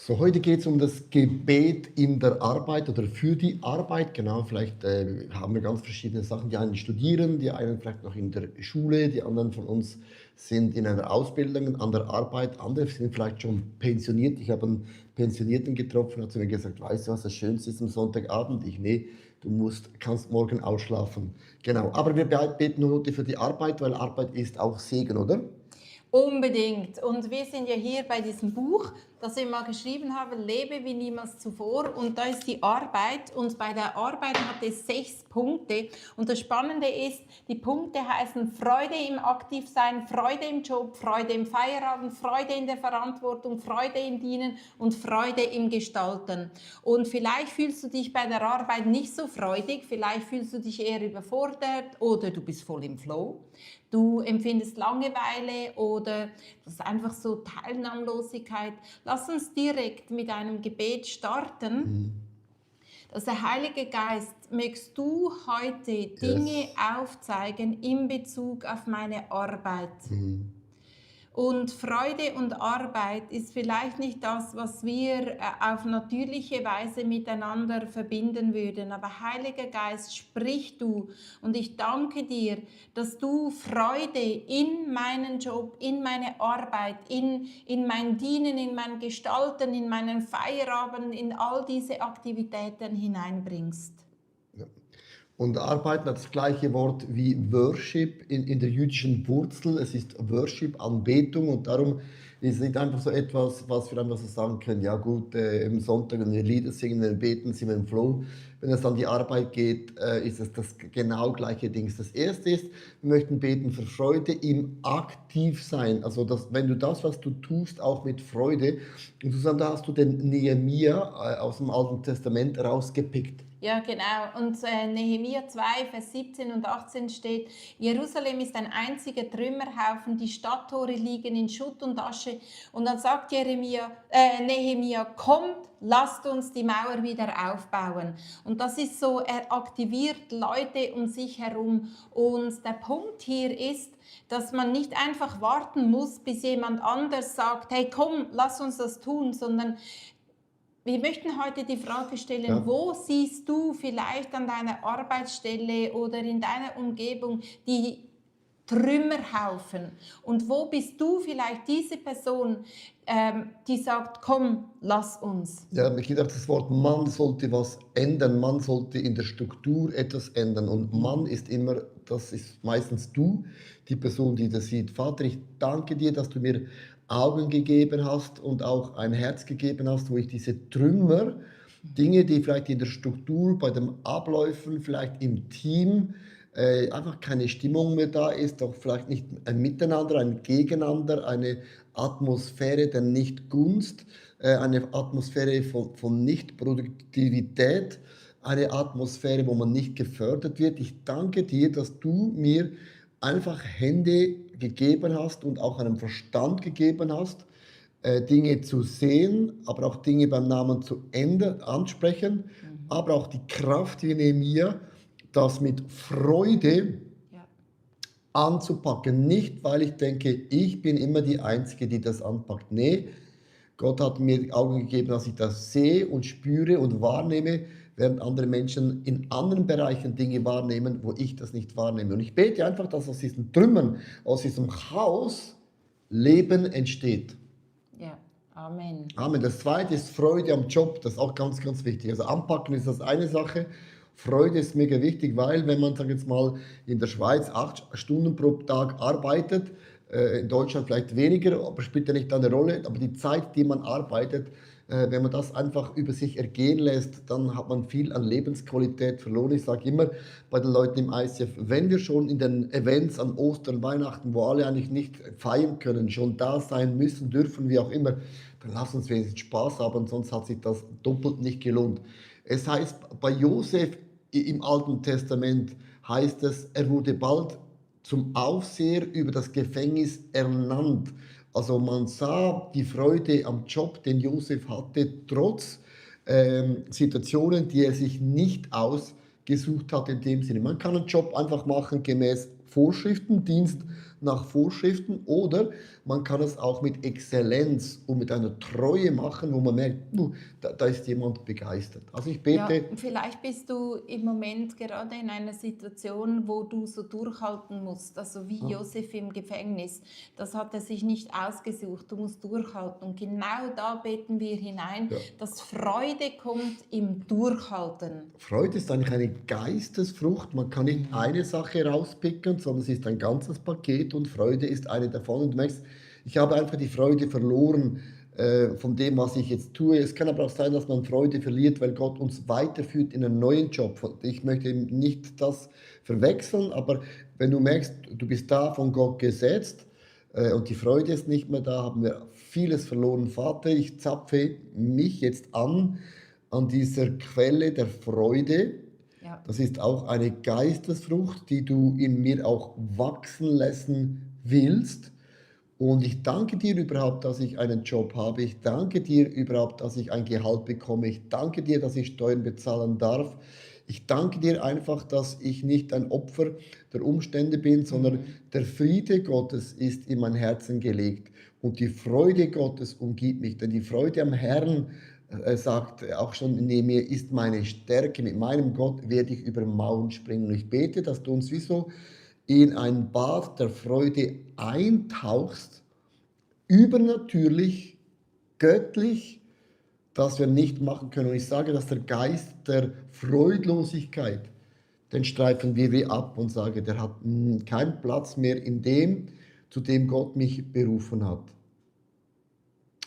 So, heute geht es um das Gebet in der Arbeit oder für die Arbeit. Genau, vielleicht haben wir ganz verschiedene Sachen. Die einen studieren, die einen vielleicht noch in der Schule, die anderen von uns sind in einer Ausbildung, an der Arbeit, andere sind vielleicht schon pensioniert. Ich habe einen Pensionierten getroffen, hat zu mir gesagt, weißt du, was das Schönste ist am Sonntagabend? Nee, kannst morgen ausschlafen. Genau, aber wir beten heute für die Arbeit, weil Arbeit ist auch Segen, oder? Unbedingt. Und wir sind ja hier bei diesem Buch, das wir mal geschrieben haben, Lebe wie niemals zuvor. Und da ist die Arbeit. Und bei der Arbeit hat es 6 Punkte. Und das Spannende ist, die Punkte heißen Freude im Aktivsein, Freude im Job, Freude im Feierabend, Freude in der Verantwortung, Freude im Dienen und Freude im Gestalten. Und vielleicht fühlst du dich bei der Arbeit nicht so freudig, vielleicht fühlst du dich eher überfordert oder du bist voll im Flow. Du empfindest Langeweile oder das ist einfach so Teilnahmlosigkeit. Lass uns direkt mit einem Gebet starten. Dass der Heilige Geist, mögst du heute Dinge aufzeigen in Bezug auf meine Arbeit. Und Freude und Arbeit ist vielleicht nicht das, was wir auf natürliche Weise miteinander verbinden würden. Aber Heiliger Geist, sprich du. Und ich danke dir, dass du Freude in meinen Job, in meine Arbeit, in mein Dienen, in mein Gestalten, in meinen Feierabend, in all diese Aktivitäten hineinbringst. Und Arbeiten hat das gleiche Wort wie Worship in der jüdischen Wurzel. Es ist Worship, Anbetung, und darum ist es nicht einfach so etwas, was wir einfach so sagen können, ja gut, am Sonntag, wenn wir Lieder singen, wenn wir beten, sind wir im Flow. Wenn es an die Arbeit geht, ist es das genau gleiche Ding. Das erste ist, wir möchten beten für Freude im Aktivsein. Also wenn du das, was du tust, auch mit Freude, und da hast du den Nehemia aus dem Alten Testament rausgepickt. Ja, genau. Und Nehemia 2, Vers 17 und 18 steht, Jerusalem ist ein einziger Trümmerhaufen, die Stadttore liegen in Schutt und Asche. Und dann sagt Nehemia, kommt, lasst uns die Mauer wieder aufbauen. Und das ist so, er aktiviert Leute um sich herum. Und der Punkt hier ist, dass man nicht einfach warten muss, bis jemand anders sagt, hey komm, lass uns das tun, sondern wir möchten heute die Frage stellen, Wo siehst du vielleicht an deiner Arbeitsstelle oder in deiner Umgebung die Trümmerhaufen? Und wo bist du vielleicht diese Person, die sagt, komm, lass uns? Ja, mir geht auch das Wort, man sollte was ändern, man sollte in der Struktur etwas ändern. Und Mann ist immer, das ist meistens du, die Person, die das sieht. Vater, ich danke dir, dass du mir Augen gegeben hast und auch ein Herz gegeben hast, wo ich diese Trümmer, Dinge, die vielleicht in der Struktur, bei den Abläufen, vielleicht im Team, einfach keine Stimmung mehr da ist, auch vielleicht nicht ein Miteinander, ein Gegeneinander, eine Atmosphäre der Nichtgunst, eine Atmosphäre von Nichtproduktivität, eine Atmosphäre, wo man nicht gefördert wird. Ich danke dir, dass du mir einfach Hände gegeben hast und auch einen Verstand gegeben hast, Dinge zu sehen, aber auch Dinge beim Namen zu ansprechen, aber auch die Kraft wie Nehemia, das mit Freude anzupacken. Nicht, weil ich denke, ich bin immer die Einzige, die das anpackt. Nee, Gott hat mir die Augen gegeben, dass ich das sehe und spüre und wahrnehme, während andere Menschen in anderen Bereichen Dinge wahrnehmen, wo ich das nicht wahrnehme. Und ich bete einfach, dass aus diesen Trümmern, aus diesem Chaos Leben entsteht. Ja, Amen. Amen. Das zweite ist Freude am Job. Das ist auch ganz, ganz wichtig. Also anpacken ist das eine Sache. Freude ist mega wichtig, weil wenn man, sag jetzt mal, in der Schweiz 8 Stunden pro Tag arbeitet, in Deutschland vielleicht weniger, aber spielt ja nicht eine Rolle. Aber die Zeit, die man arbeitet, wenn man das einfach über sich ergehen lässt, dann hat man viel an Lebensqualität verloren. Ich sage immer bei den Leuten im ICF, wenn wir schon in den Events an Ostern, Weihnachten, wo alle eigentlich nicht feiern können, schon da sein müssen, dürfen, wie auch immer, dann lass uns wenigstens Spaß haben, sonst hat sich das doppelt nicht gelohnt. Es heißt, bei Josef im Alten Testament heißt es, er wurde bald zum Aufseher über das Gefängnis ernannt. Also man sah die Freude am Job, den Josef hatte, trotz Situationen, die er sich nicht ausgesucht hat in dem Sinne. Man kann einen Job einfach machen gemäß Vorschriften, Dienst nach Vorschriften, oder man kann es auch mit Exzellenz und mit einer Treue machen, wo man merkt, da ist jemand begeistert. Also ich Ja, bete, vielleicht bist du im Moment gerade in einer Situation, wo du so durchhalten musst, also wie Josef im Gefängnis. Das hat er sich nicht ausgesucht, du musst durchhalten. Und genau da beten wir hinein, ja. dass Freude kommt im Durchhalten. Freude ist eigentlich eine Geistesfrucht. Man kann nicht eine Sache rauspicken, sondern es ist ein ganzes Paket und Freude ist eine davon. Und du merkst, ich habe einfach die Freude verloren von dem, was ich jetzt tue. Es kann aber auch sein, dass man Freude verliert, weil Gott uns weiterführt in einen neuen Job. Ich möchte eben nicht das verwechseln, aber wenn du merkst, du bist da von Gott gesetzt und die Freude ist nicht mehr da, haben wir vieles verloren. Vater, ich zapfe mich jetzt an dieser Quelle der Freude. Ja. Das ist auch eine Geistesfrucht, die du in mir auch wachsen lassen willst. Und ich danke dir überhaupt, dass ich einen Job habe. Ich danke dir überhaupt, dass ich ein Gehalt bekomme. Ich danke dir, dass ich Steuern bezahlen darf. Ich danke dir einfach, dass ich nicht ein Opfer der Umstände bin, sondern der Friede Gottes ist in mein Herzen gelegt. Und die Freude Gottes umgibt mich. Denn die Freude am Herrn sagt auch schon in mir, ist meine Stärke. Mit meinem Gott werde ich über Mauern springen. Und ich bete, dass du uns wie so in ein Bad der Freude eintauchst, übernatürlich, göttlich, das wir nicht machen können. Und ich sage, dass der Geist der Freudlosigkeit, den streifen wir wie ab und sage, der hat keinen Platz mehr in dem, zu dem Gott mich berufen hat.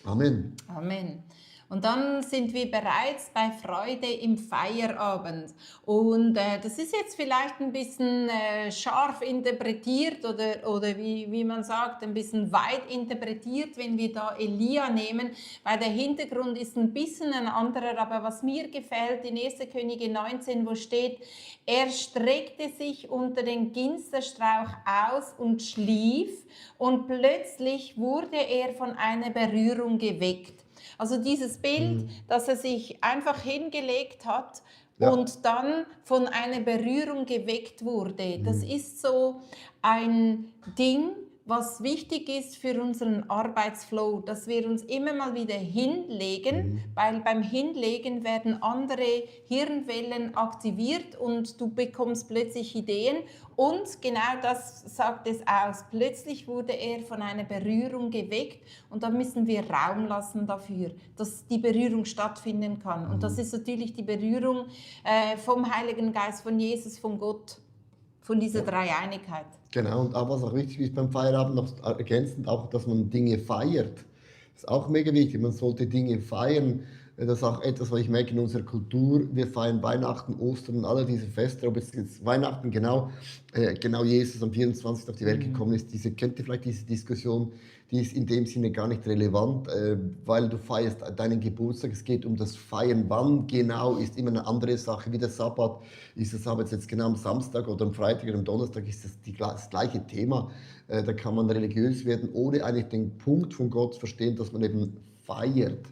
Amen. Amen. Und dann sind wir bereits bei Freude im Feierabend. Und das ist jetzt vielleicht ein bisschen scharf interpretiert oder wie man sagt, ein bisschen weit interpretiert, wenn wir da Elia nehmen, weil der Hintergrund ist ein bisschen ein anderer. Aber was mir gefällt, in 1. Könige 19, wo steht, er streckte sich unter den Ginsterstrauch aus und schlief, und plötzlich wurde er von einer Berührung geweckt. Also dieses Bild, dass er sich einfach hingelegt hat und dann von einer Berührung geweckt wurde, das ist so ein Ding, was wichtig ist für unseren Arbeitsflow, dass wir uns immer mal wieder hinlegen, weil beim Hinlegen werden andere Hirnwellen aktiviert und du bekommst plötzlich Ideen. Und genau das sagt es aus. Plötzlich wurde er von einer Berührung geweckt und da müssen wir Raum lassen dafür, dass die Berührung stattfinden kann. Und das ist natürlich die Berührung vom Heiligen Geist, von Jesus, von Gott, von dieser Dreieinigkeit. Genau, und auch was auch wichtig ist beim Feierabend, noch ergänzend auch, dass man Dinge feiert. Das ist auch mega wichtig, man sollte Dinge feiern. Das ist auch etwas, was ich merke in unserer Kultur. Wir feiern Weihnachten, Ostern und alle diese Feste. Ob es jetzt Weihnachten genau Jesus am 24. auf die Welt gekommen ist, kennt ihr vielleicht diese Diskussion, die ist in dem Sinne gar nicht relevant, weil du feierst deinen Geburtstag. Es geht um das Feiern. Wann genau ist immer eine andere Sache, wie der Sabbat. Ist der Sabbat jetzt genau am Samstag oder am Freitag oder am Donnerstag, ist das gleiche Thema. Da kann man religiös werden, ohne eigentlich den Punkt von Gott zu verstehen, dass man eben feiert.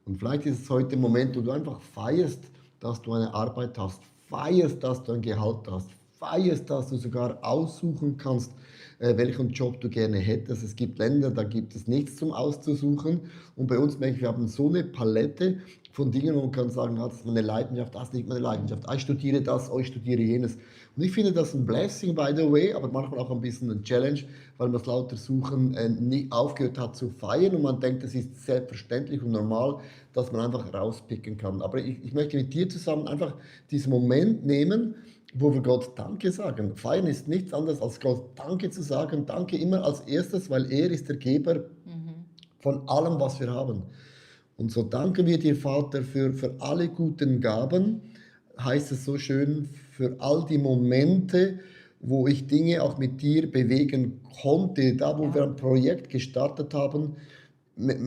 Und vielleicht ist es heute der Moment, wo du einfach feierst, dass du eine Arbeit hast, feierst, dass du ein Gehalt hast, feierst, dass du sogar aussuchen kannst, welchen Job du gerne hättest. Es gibt Länder, da gibt es nichts zum Auszusuchen. Und bei uns merke ich, wir haben so eine Palette von Dingen, wo man kann sagen, das ist meine Leidenschaft, das ist nicht meine Leidenschaft. Ich studiere das, ich studiere jenes. Und ich finde das ein Blessing, by the way, aber manchmal auch ein bisschen ein Challenge, weil man das lauter Suchen nie aufgehört hat zu feiern und man denkt, es ist selbstverständlich und normal, dass man einfach rauspicken kann. Aber ich möchte mit dir zusammen einfach diesen Moment nehmen, wo wir Gott Danke sagen. Feiern ist nichts anderes als Gott Danke zu sagen. Danke immer als erstes, weil er ist der Geber von allem, was wir haben. Und so danken wir dir, Vater, für alle guten Gaben, heißt es so schön, für all die Momente, wo ich Dinge auch mit dir bewegen konnte, da wo wir ein Projekt gestartet haben,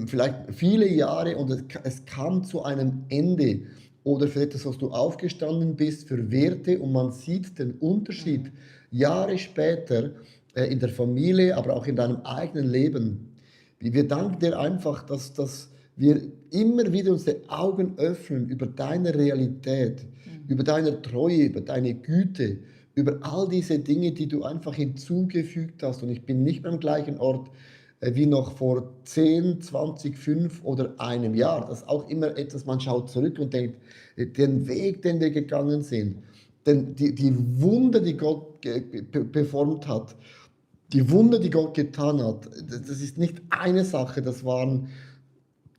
vielleicht viele Jahre und es kam zu einem Ende. Oder für etwas, was du aufgestanden bist, für Werte und man sieht den Unterschied Jahre später in der Familie, aber auch in deinem eigenen Leben. Wir danken dir einfach, dass wir immer wieder unsere Augen öffnen über deine Realität, über deine Treue, über deine Güte, über all diese Dinge, die du einfach hinzugefügt hast. Und ich bin nicht am gleichen Ort wie noch vor 10, 20, 5 oder einem Jahr. Das ist auch immer etwas, man schaut zurück und denkt, den Weg, den wir gegangen sind, denn die Wunder, die Gott performt hat, die Wunder, die Gott getan hat, das ist nicht eine Sache, das waren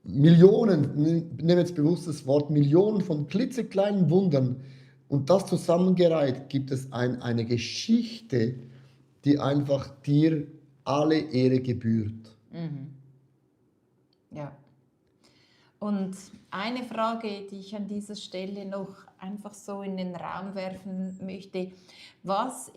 Millionen, nehme jetzt bewusst das Wort, Millionen von klitzekleinen Wundern. Und das zusammengereiht gibt es eine Geschichte, die einfach dir alle Ehre gebührt. Ja. Und eine Frage, die ich an dieser Stelle noch einfach so in den Raum werfen möchte: Was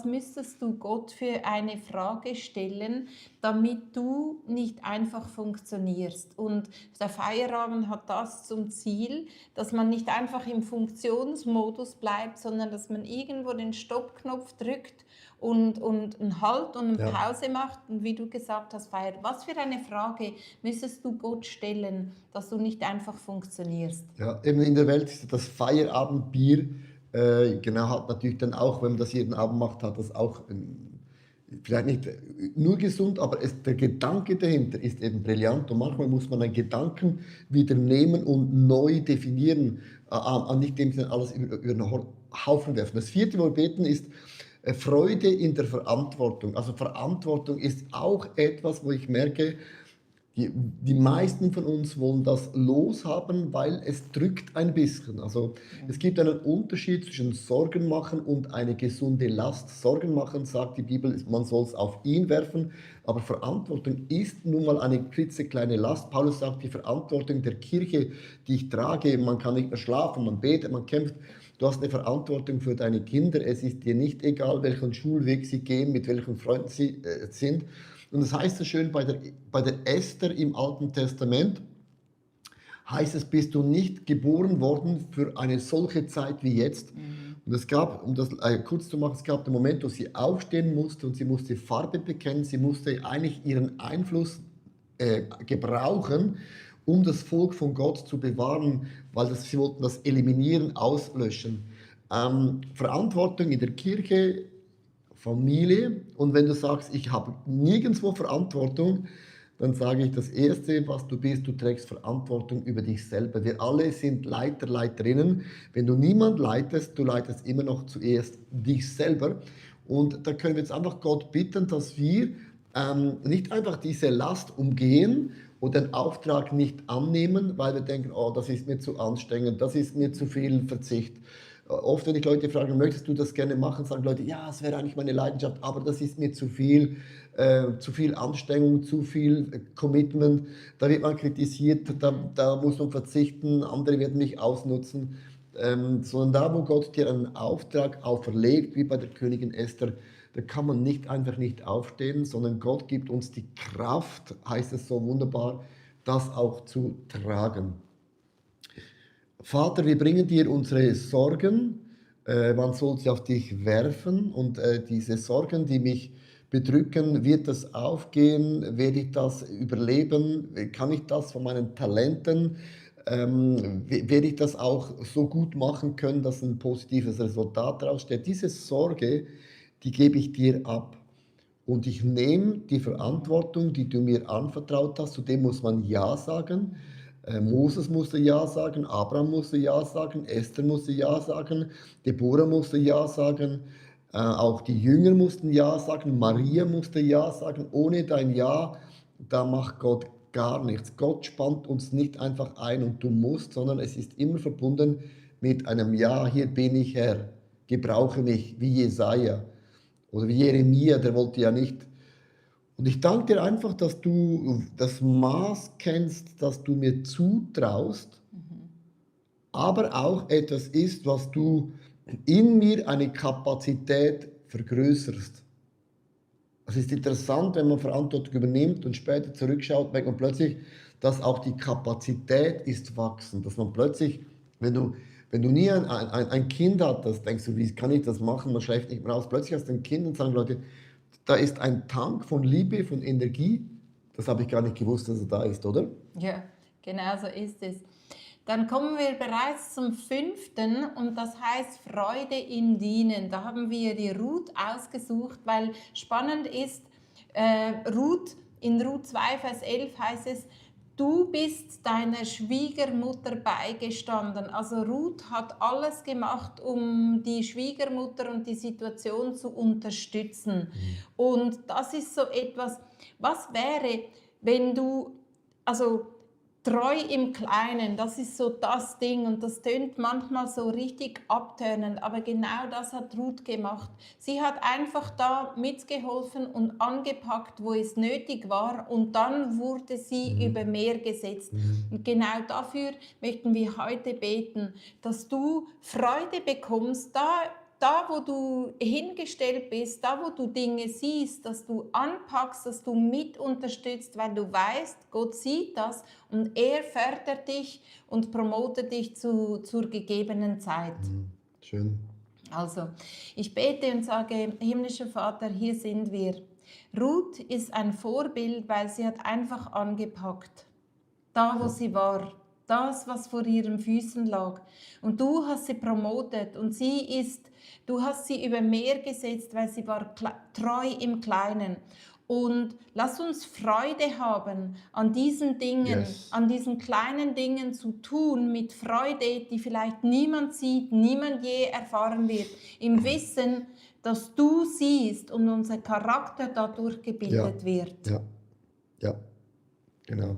müsstest du Gott für eine Frage stellen, damit du nicht einfach funktionierst? Und der Feierabend hat das zum Ziel, dass man nicht einfach im Funktionsmodus bleibt, sondern dass man irgendwo den Stoppknopf drückt und einen Halt und eine Pause macht. Und wie du gesagt hast, Feier, was für eine Frage müsstest du Gott stellen, dass du nicht einfach funktionierst? Ja, eben in der Welt ist das Feierabendbier, genau, hat natürlich dann auch, wenn man das jeden Abend macht, hat das auch vielleicht nicht nur gesund, aber der Gedanke dahinter ist eben brillant. Und manchmal muss man einen Gedanken wieder nehmen und neu definieren, nicht dem Sinne alles über den Haufen werfen. Das vierte, wo wir beten, ist Freude in der Verantwortung. Also Verantwortung ist auch etwas, wo ich merke, die meisten von uns wollen das loshaben, weil es drückt ein bisschen. Also es gibt einen Unterschied zwischen Sorgen machen und eine gesunde Last. Sorgen machen, sagt die Bibel, man soll es auf ihn werfen, aber Verantwortung ist nun mal eine klitzekleine Last. Paulus sagt, die Verantwortung der Kirche, die ich trage, man kann nicht mehr schlafen, man betet, man kämpft. Du hast eine Verantwortung für deine Kinder. Es ist dir nicht egal, welchen Schulweg sie gehen, mit welchen Freunden sie sind. Und das heißt so schön bei der Esther im Alten Testament, heißt es, bist du nicht geboren worden für eine solche Zeit wie jetzt. Und es gab, um das kurz zu machen, es gab den Moment, wo sie aufstehen musste und sie musste Farbe bekennen. Sie musste eigentlich ihren Einfluss gebrauchen, um das Volk von Gott zu bewahren, weil sie wollten das eliminieren, auslöschen. Verantwortung in der Kirche, Familie. Und wenn du sagst, ich habe nirgendwo Verantwortung, dann sage ich, das Erste, was du bist, du trägst Verantwortung über dich selber. Wir alle sind Leiter, Leiterinnen. Wenn du niemand leitest, du leitest immer noch zuerst dich selber. Und da können wir jetzt einfach Gott bitten, dass wir nicht einfach diese Last umgehen oder den Auftrag nicht annehmen, weil wir denken, oh, das ist mir zu anstrengend, das ist mir zu viel Verzicht. Oft, wenn ich Leute frage, möchtest du das gerne machen, sagen Leute, ja, es wäre eigentlich meine Leidenschaft, aber das ist mir zu viel Anstrengung, zu viel Commitment. Da wird man kritisiert, da muss man verzichten, andere werden mich ausnutzen. Sondern da, wo Gott dir einen Auftrag auferlegt, wie bei der Königin Esther, da kann man nicht einfach nicht aufstehen, sondern Gott gibt uns die Kraft, heißt es so wunderbar, das auch zu tragen. Vater, wir bringen dir unsere Sorgen, man soll sie auf dich werfen und diese Sorgen, die mich bedrücken, wird das aufgehen, werde ich das überleben, kann ich das von meinen Talenten, werde ich das auch so gut machen können, dass ein positives Resultat daraus steht. Diese Sorge, die gebe ich dir ab. Und ich nehme die Verantwortung, die du mir anvertraut hast, zu dem muss man Ja sagen. Moses musste Ja sagen, Abraham musste Ja sagen, Esther musste Ja sagen, Deborah musste Ja sagen, auch die Jünger mussten Ja sagen, Maria musste Ja sagen. Ohne dein Ja, da macht Gott gar nichts. Gott spannt uns nicht einfach ein und du musst, sondern es ist immer verbunden mit einem Ja, hier bin ich Herr, gebrauche mich, wie Jesaja oder wie Jeremia, der wollte ja nicht. Und ich danke dir einfach, dass du das Maß kennst, das du mir zutraust, aber auch etwas ist, was du in mir eine Kapazität vergrößerst. Es ist interessant, wenn man Verantwortung übernimmt und später zurückschaut, merkt man plötzlich, dass auch die Kapazität ist wachsen. Dass man plötzlich, wenn du nie ein Kind hattest, denkst du, wie kann ich das machen? Man schläft nicht mehr aus. Plötzlich hast du ein Kind und sagen Leute, da ist ein Tank von Liebe, von Energie. Das habe ich gar nicht gewusst, dass er da ist, oder? Ja, genau so ist es. Dann kommen wir bereits zum 5. und das heißt Freude im Dienen. Da haben wir die Ruth ausgesucht, weil spannend ist, Ruth, in Ruth 2, Vers 11 heißt es, du bist deiner Schwiegermutter beigestanden. Also Ruth hat alles gemacht, um die Schwiegermutter und die Situation zu unterstützen. Und das ist so etwas, was wäre, wenn du, also treu im Kleinen, das ist so das Ding und das tönt manchmal so richtig abtönend, aber genau das hat Ruth gemacht. Sie hat einfach da mitgeholfen und angepackt, wo es nötig war und dann wurde sie über Meer gesetzt. Und genau dafür möchten wir heute beten, dass du Freude bekommst, da, wo du hingestellt bist, da, wo du Dinge siehst, dass du anpackst, dass du mit unterstützt, weil du weißt, Gott sieht das und er fördert dich und promotet dich zur gegebenen Zeit. Schön. Also, ich bete und sage, himmlischer Vater, hier sind wir. Ruth ist ein Vorbild, weil sie hat einfach angepackt, da wo sie war. Das, was vor ihren Füßen lag. Und du hast sie promotet und du hast sie über Meer gesetzt, weil sie war treu im Kleinen. Und lass uns Freude haben an diesen Dingen, Yes. an diesen kleinen Dingen zu tun, mit Freude, die vielleicht niemand sieht, niemand je erfahren wird. Im Wissen, dass du siehst und unser Charakter dadurch gebildet wird. Ja, genau.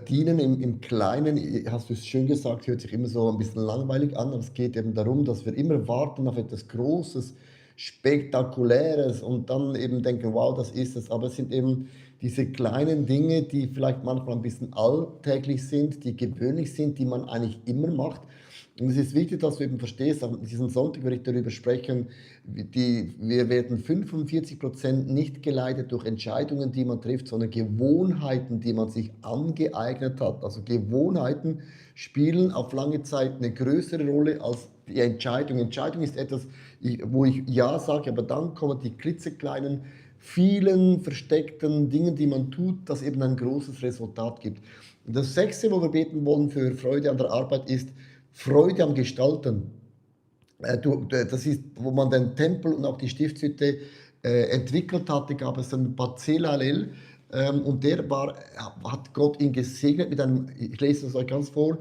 Dienen im Kleinen, hast du es schön gesagt, hört sich immer so ein bisschen langweilig an, aber es geht eben darum, dass wir immer warten auf etwas Großes, Spektakuläres und dann eben denken, wow, das ist es. Aber es sind eben diese kleinen Dinge, die vielleicht manchmal ein bisschen alltäglich sind, die gewöhnlich sind, die man eigentlich immer macht. Und es ist wichtig, dass du eben verstehst, an diesem Sonntag werde ich darüber sprechen, wir werden 45% nicht geleitet durch Entscheidungen, die man trifft, sondern Gewohnheiten, die man sich angeeignet hat. Also Gewohnheiten spielen auf lange Zeit eine größere Rolle als die Entscheidung. Entscheidung ist etwas, wo ich Ja sage, aber dann kommen die klitzekleinen, vielen versteckten Dingen, die man tut, das eben ein großes Resultat gibt. Und das 6., wo wir beten wollen für Freude an der Arbeit, ist Freude am Gestalten. Das ist, wo man den Tempel und auch die Stiftshütte entwickelt hatte, gab es einen Bezalel und hat Gott ihn gesegnet mit einem, ich lese das euch ganz vor,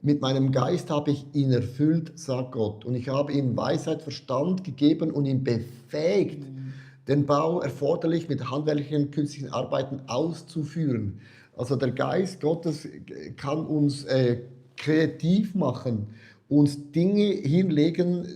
mit meinem Geist habe ich ihn erfüllt, sagt Gott, und ich habe ihm Weisheit, Verstand gegeben und ihn befähigt, den Bau erforderlich mit handwerklichen, künstlichen Arbeiten auszuführen. Also der Geist Gottes kann uns kreativ machen, uns Dinge hinlegen,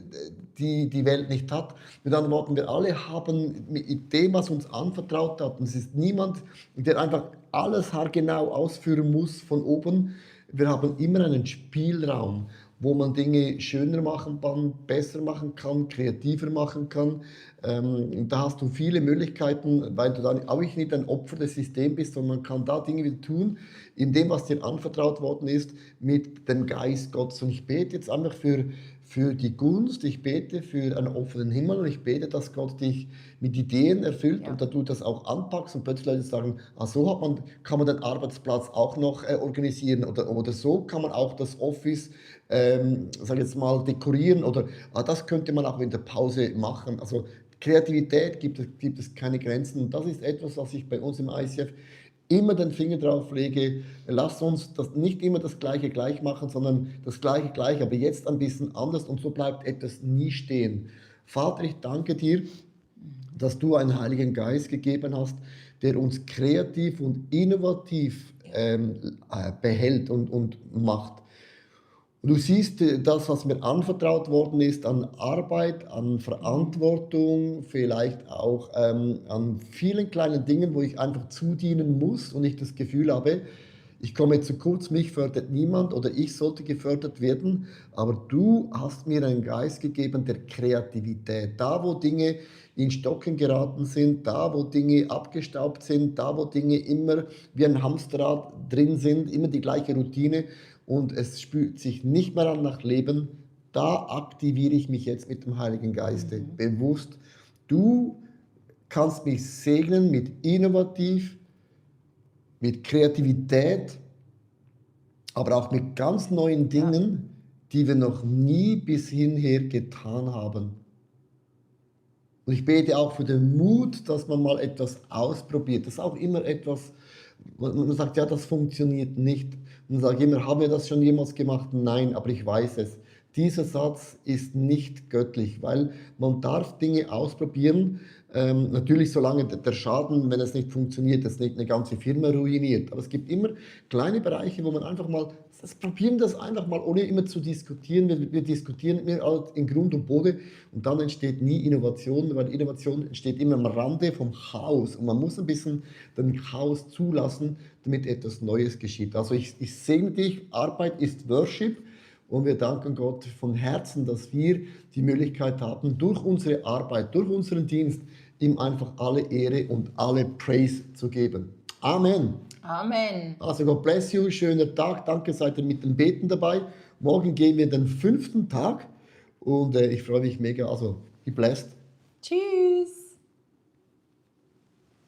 die die Welt nicht hat. Mit anderen Worten, wir alle haben mit dem, was uns anvertraut hat, und es ist niemand, der einfach alles haargenau ausführen muss von oben. Wir haben immer einen Spielraum, wo man Dinge schöner machen kann, besser machen kann, kreativer machen kann. Da hast du viele Möglichkeiten, weil du dann auch nicht ein Opfer des Systems bist, sondern man kann da Dinge wieder tun, in dem, was dir anvertraut worden ist, mit dem Geist Gottes. Und ich bete jetzt einfach für die Gunst, ich bete für einen offenen Himmel und ich bete, dass Gott dich mit Ideen erfüllt und dass du das auch anpackst und plötzlich Leute sagen, so kann man den Arbeitsplatz auch noch organisieren oder so kann man auch das Office sag jetzt mal, dekorieren oder das könnte man auch in der Pause machen. Also Kreativität gibt es keine Grenzen und das ist etwas, was ich bei uns im ICF immer den Finger drauf lege. Lasst uns das nicht immer das Gleiche gleich machen, sondern das Gleiche gleich, aber jetzt ein bisschen anders und so bleibt etwas nie stehen. Vater, ich danke dir, dass du einen Heiligen Geist gegeben hast, der uns kreativ und innovativ behält und macht. Und du siehst das, was mir anvertraut worden ist an Arbeit, an Verantwortung, vielleicht auch an vielen kleinen Dingen, wo ich einfach zudienen muss und ich das Gefühl habe, ich komme zu kurz, mich fördert niemand oder ich sollte gefördert werden, aber du hast mir einen Geist gegeben der Kreativität. Da, wo Dinge in Stocken geraten sind, da, wo Dinge abgestaubt sind, da, wo Dinge immer wie ein Hamsterrad drin sind, immer die gleiche Routine und es spürt sich nicht mehr an nach Leben, da aktiviere ich mich jetzt mit dem Heiligen Geiste bewusst. Du kannst mich segnen mit innovativ, mit Kreativität, aber auch mit ganz neuen Dingen, die wir noch nie bis hinher getan haben. Und ich bete auch für den Mut, dass man mal etwas ausprobiert. Das ist auch immer etwas, man sagt, ja, das funktioniert nicht. Und dann sage ich immer, haben wir das schon jemals gemacht? Nein, aber ich weiß es. Dieser Satz ist nicht göttlich, weil man darf Dinge ausprobieren. Natürlich, solange der Schaden, wenn es nicht funktioniert, das nicht eine ganze Firma ruiniert. Aber es gibt immer kleine Bereiche, wo man einfach mal, probieren das einfach mal, ohne immer zu diskutieren. Wir diskutieren immer in Grund und Boden und dann entsteht nie Innovation, weil Innovation entsteht immer am Rande vom Chaos. Und man muss ein bisschen den Chaos zulassen, damit etwas Neues geschieht. Also ich segne dich, Arbeit ist Worship. Und wir danken Gott von Herzen, dass wir die Möglichkeit haben, durch unsere Arbeit, durch unseren Dienst, ihm einfach alle Ehre und alle Praise zu geben. Amen. Amen. Also God bless you, schöner Tag. Danke, seid ihr mit dem Beten dabei. Morgen gehen wir den 5. Tag und ich freue mich mega. Also, be blessed. Tschüss.